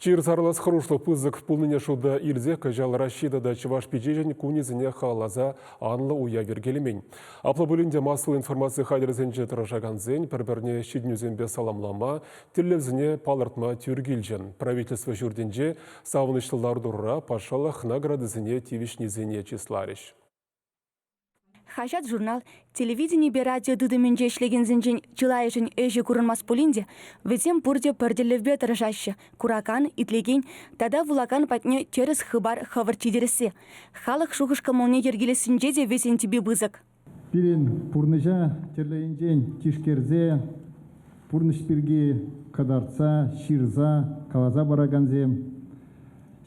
Чир сарӑлас хӑрушлӑх пысӑк пулнине шута илсе кӑҫал Раҫҫей тата Чӑваш пичечӗн кунӗсене халалласа анлӑ уяв йӗркелемен. Апла пулин те массӑллӑ информаци хатӗрӗсенче тӑрӑшакансен пӗр-пӗрне ҫитӗнӳсемпе саламлама, тӗллевсене палӑртма тӳр килчӗ. Правительство ҫуртӗнче савӑнӑҫлӑ лару-тӑрура патшалӑх наградисене тивӗҫнисене чысларӗҫ. Хаҫат-журнал, телевиденипе радио тытӑмӗнче ӗҫлекенсенчен чылайӑшӗн ӗҫӗ курӑнмасть пулин те, вӗсем пурте пӗр тӗллевпе тӑрӑшаҫҫӗ: куракан, итлекен тата вулакан патне тӗрӗс хыпар хӑвӑрт ҫитересси. Халӑх шухӑш-кӑмӑлне йӗркелессинче те вӗсен тӳпи пысӑк. Пирӗн пурнӑҫа тӗрлӗ енчен тишкерсе, пурнӑҫ пирки кӑтартса, ҫырса, каласа паракансем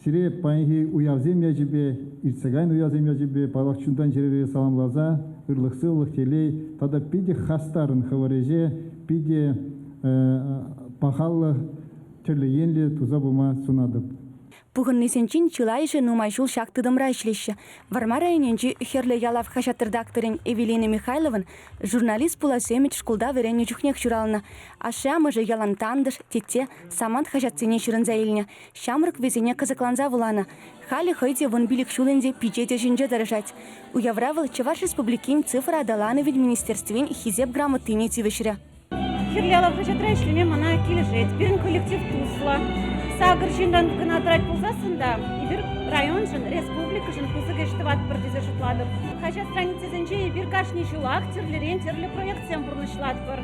Сире паянхи уявсем ячӗпе, иртсе кайнӑ уявсем ячӗпе паллах чунтан-чӗререн саламласа ырлӑх-сывлӑх, телей тата питӗ хастаррӑн хӑвӑр ӗҫе питӗ пахаллӑ, тӗрлӗ енлӗ туса пыма сунатӑп. Пухӑннисенчен чылайӑшӗ нумай ҫул ҫак тытӑмра ӗҫлеҫҫӗ. Вӑрмар районӗнчи Хӗрлӗ ялав хаҫат редакторӗн Эвелина Михайлован журналист пулас ӗмӗт шкулта вӗреннӗ чухнех ҫуралнӑ. Ашшӗ-амӑшӗ ялан Тантӑш, Тетте, Самант хаҫатсене ҫырӑнса илнӗ. Ҫамрӑк вӗсене кӑсӑкланса вуланӑ. Халӗ хӑй те 15 ҫул ӗнтӗ пичет ӗҫӗнче тӑрӑшать. Уявра вӑл Чӑваш Республикин цифра аталанӑвӗн министерствин Хисеп грамотине тивӗҫрӗ. Хӗрлӗ ялав хаҫатра ӗҫлеме мана килӗшет. Пирӗн коллектив туслӑ. Сакӑр ҫынран кӑна тӑрать пулсассӑн та эпир районшӑн, республикӑшӑн пысӑк ӗҫ тӑватпӑр тесе шутлатӑп. Хаҫат страницисенче эпир кашни ҫулах тӗрлӗрен тӗрлӗ проектсем пурнӑҫлатпӑр.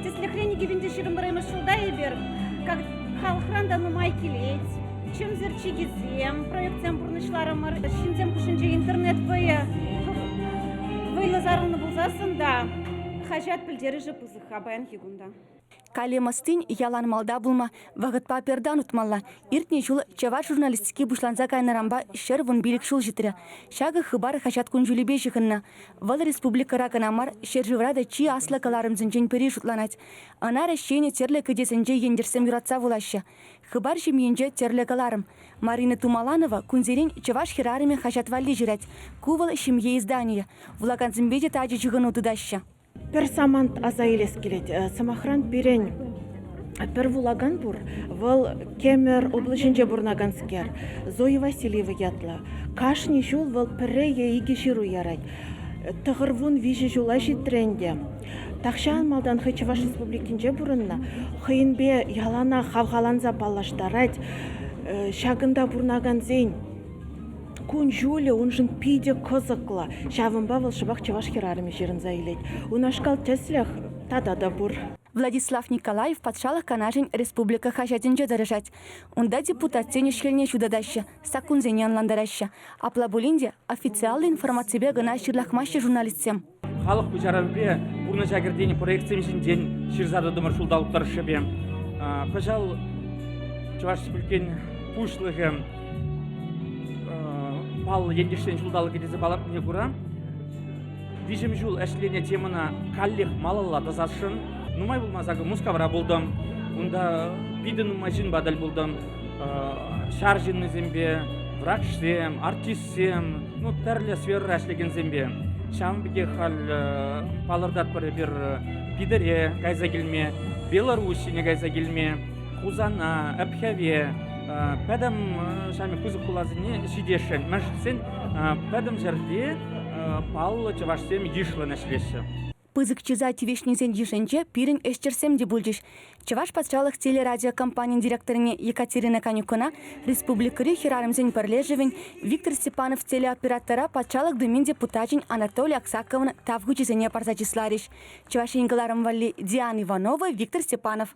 Тӗслӗхрен, 2021 ҫулта эпир Халӑхран та нумай килет. Чӗмсӗр чикӗсем проектсем пурнӑҫларӑмӑр. Ҫынсем хушшинче интернет вӑйӗ вӑйлӑ сарӑлнӑ пулсассӑн та хаҫат пӗлтерӗшӗ пысӑк-ха паянхи кунта. Калем ӑстин ялан малта пулма, вӑхӑтпа пӗртан утмалла. Иртнӗ ҫул чӑваш журналистики пуҫланса кайнӑранпа 115 ҫул ҫитрӗ. Ҫакӑ Хыпар хаҫат кун-ҫулӗпе ҫыхӑннӑ. Вӑл республикӑра кӑна мар, ҫӗршывра та чи аслӑ кӑларӑмсенчен пӗри шутланать. Ӑна Раҫҫейӗн тӗрлӗ кӗтесӗнче ентешсем юратса вулаҫҫӗ. Хыпар ҫемйинче тӗрлӗ кӑларӑм. Марина Тумаланова кунсерен Чӑваш хӗрарӑмӗ хаҫат валли ҫырать. Ку вӑл ҫемье изданийӗ. Вулакансемпе те тачӑ ҫыхӑну тытаҫҫӗ. Пӗр самант аса илес килет. Сӑмахран, пирӗн пӗр вулакан пур. Вӑл Кемӗр облаҫӗнче пурӑнаканскер, Зоя Васильева ятлӑ. Кашни ҫул вӑл пӗрре е икӗ ҫыру ярать. 93 ҫула ҫитрӗ ӗнтӗ. Тахҫан малтан хӑй Чӑваш Республикинче пурӑннӑ, хӑйӗнпе яланах хавхаланса паллаштарать. Ҫакӑнта пурӑнакансен кун-ҫулӗ уншӑн питӗ кӑсӑклӑ. Ҫавӑнпа вӑл шӑпах чӑваш хӗрарӑмӗ ҫырӑнса илет. Унашкал тӗслӗх тата та пур. Владислав Николаев Патшалӑх Канашӗн республика хаҫатӗнче тӑрӑшать. Унта депутатсен ӗҫ-хӗлне ҫутатаҫҫӗ, саккунсене ӑнлантараҫҫӗ. Апла пулин те официаллӑ информаципе кӑна ҫырлахмаҫҫӗ журналистсем. Халӑх пуҫарӑвӗпе пурнӑҫа кӗртен проектсем ҫинчен ҫырса тӑтӑмӑр ҫулталӑк тӑрӑшшӗпе. Кӑҫал Чӑваш Республикин Пуҫлӑхӗ паллӑ ентешсен ҫулталӑкӗ тесе палӑртнине кура виҫӗм ҫул ӗҫленӗ темӑна каллех малалла тӑсасшӑн. Нумай пулмасть акӑ Мускавра пултӑм. Унта питӗ нумай ҫынпа тӗл пултӑм. Ҫар ҫыннисемпе, врачсем, артистсем, ну, тӗрлӗ сферӑра ӗҫлекенсемпе. Ҫавӑн пекех халь палӑртатпӑр эпир Питӗре кайса килме, Белоруссине кайса килме, Хусана, Ӗпхӗве, пӗтӗм ҫавӑн пысӑк хуласене ҫитесшӗн. Мӗншӗн тесен пӗтӗм ҫӗрте паллӑ чӑвашсем йышлӑн ӗҫлеҫҫӗ. Пысӑк чыса тивӗҫнисен йышӗнче пирӗн ӗҫтешсем те пулчӗҫ. Чӑваш патшалӑх телерадиокомпанин директорне Екатерина Канюкӑна республикӑри хӗрарӑмсен пӗрлешӗвӗн Виктор Степанов телеоператора Патшалӑх Думин депутачӗн Анатолий Аксаковӑн Тав хучӗсене парса чысларӗҫ. Чӑваш Ен кӑларӑм валли Диана Иванова, Виктор Степанов.